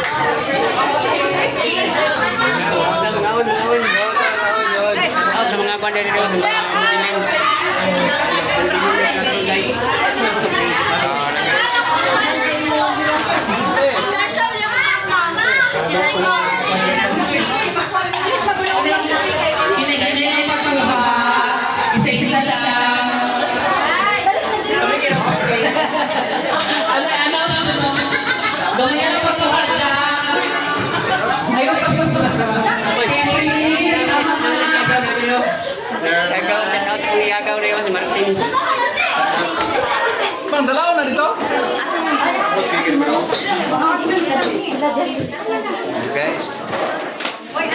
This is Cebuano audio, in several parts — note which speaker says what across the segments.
Speaker 1: Mga mga out sa mga kwan dito, sa mga bilin. Bilin guys.
Speaker 2: Ginay-ginay ang pagkuha. Isa-isa lang. Ano, announce mo no? Gamay ang pagkuha dyan. Ayaw pa sa
Speaker 1: Yagaw, shout out kung yagaw rin si Martin.
Speaker 3: Pang dalaw na dito?
Speaker 1: Guys.
Speaker 4: Hi,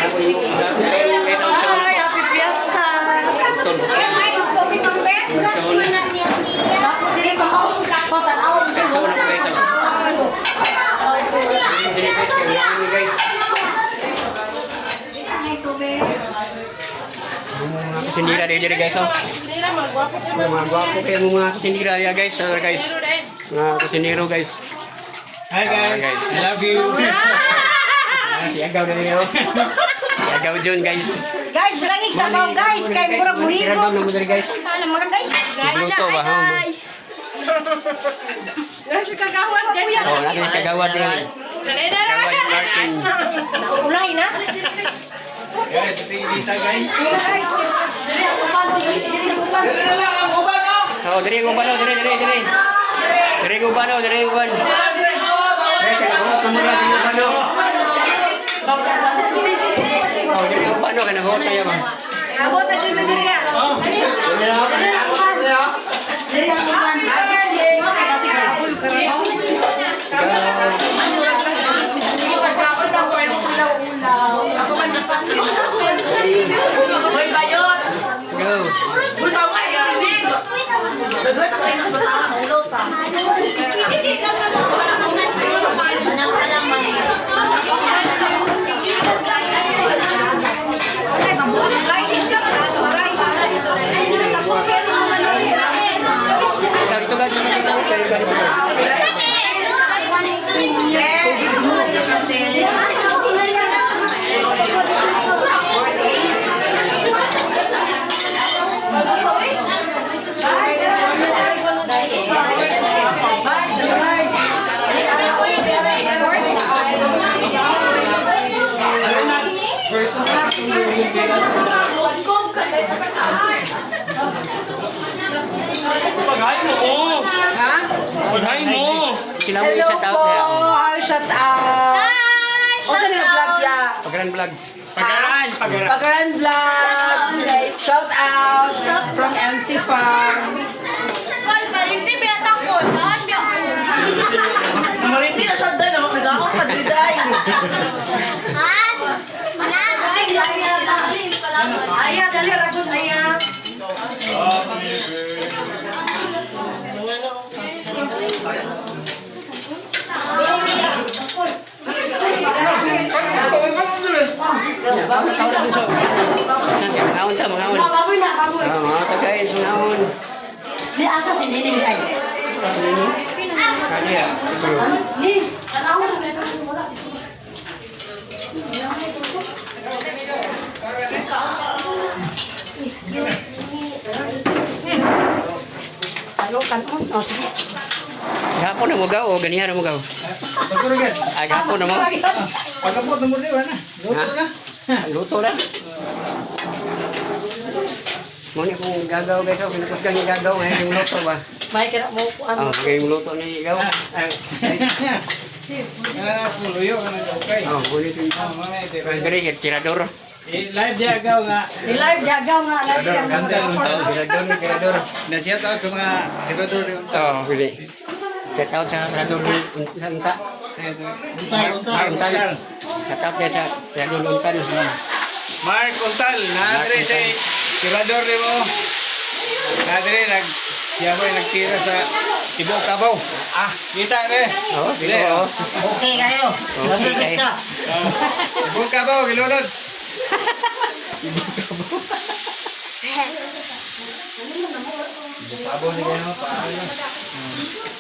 Speaker 4: happy fiesta!
Speaker 1: Guys. Mga kusindira dito guys oh. Mga gwapo kayo mga kusindira ya guys. Oh, guys. Mga kusindiro guys.
Speaker 3: Hi guys.
Speaker 1: Ah, guys.
Speaker 3: I love you.
Speaker 1: Ah, si Agaw na niyo. Si Agaw Jun guys.
Speaker 4: Guys, bilangig sabaw guys, kay murag
Speaker 1: Tiragam
Speaker 4: muhigop.
Speaker 1: na mo diri guys.
Speaker 5: Ano mga guys?
Speaker 1: Luto ba?
Speaker 5: Guys.
Speaker 6: Kagawad guys.
Speaker 1: Oh, natin kagawad din. Kagawad Martin.
Speaker 4: Ulay na.
Speaker 3: Guys, ito yung dita guys.
Speaker 4: Dili ang uban, dili ang uban.
Speaker 2: Dili lang ang uban, oh!
Speaker 1: Oh, diri ang uban oh, diri diri diri. Diri ang uban oh, diri ang uban. Diri kay buhat mo muna diri ang uban oh. Oh, diri ang uban oh, kana buhat tayo ba.
Speaker 4: Abot na dili diri ah. Dili ang uban. Dili ang uban.
Speaker 6: Hoy, bayot!
Speaker 1: Go.
Speaker 6: Uy, tama eh, hindi! Nagay pa kayo ng bata, ulo pa.
Speaker 1: Ikaw dito guys, dito dito dito dito.
Speaker 3: Paghay mo oh.
Speaker 2: Ha?
Speaker 3: Paghay mo.
Speaker 1: Sila mo
Speaker 2: Hello
Speaker 1: yung shout out
Speaker 2: po!
Speaker 1: niya.
Speaker 2: Hi, shout out!
Speaker 5: Hi!
Speaker 2: O saan yung vlog ya?
Speaker 1: Pagran vlog.
Speaker 3: Pagaran, pagaran.
Speaker 2: Pagaran vlog! Shout out! From MC Farm.
Speaker 5: Kol, parinti biya ko. Daan biya ko.
Speaker 6: Marinti na siya dahil, nagakong kadriday.
Speaker 5: Ah!
Speaker 4: Aya, dali ragon aya.
Speaker 1: Kaon na so. Mangaon ta, mangaon.
Speaker 4: Baboy na, baboy.
Speaker 1: Ah, mga ta guys, mangaon.
Speaker 4: Ni asa si Nining ay.
Speaker 1: Kali ya.
Speaker 4: Ni, tanaw sa wala. Ano kanon? Oh, sige.
Speaker 1: Gahapon na mo gaw o ganihan na mo gaw.
Speaker 3: Pagkurugan.
Speaker 1: Ay, gahapon na mo.
Speaker 3: Pagkapot na mo di ba na? Luto na.
Speaker 1: Luto na. Mo ni kung gagaw guys, oh, pinukusgan yung gagaw ngayon yung luto ba?
Speaker 4: May kira mo kuan.
Speaker 1: Oh, ngayon yung luto ni gaw. Ay, ay.
Speaker 3: Ah, suluyo ka na okay.
Speaker 1: Oh, bulit yung
Speaker 3: Ah, mga ito.
Speaker 1: Ay, diri, tirador.
Speaker 3: Eh, live diya agaw nga.
Speaker 4: Ni live jagaw nga live
Speaker 3: Tirador, ganda ng tao.
Speaker 1: Tirador ni tirador.
Speaker 3: Na shout out sa mga tirador yung
Speaker 1: Oh, pili. Shout out sa tirador ni Unta.
Speaker 3: Untal, untal,
Speaker 1: Ah, Untal. Shout out sa tirador ni Untal.
Speaker 3: Mark Untal, naadre sa tirador nimo. Naadre nag siya mo nagtira sa Ibo Kabaw. Ah, kita re.
Speaker 1: Oh, dito oh.
Speaker 7: Okay kayo.
Speaker 1: Okay kayo.
Speaker 3: Ibo Kabaw, gilunod. Ibo Kabaw ni kayo, paano?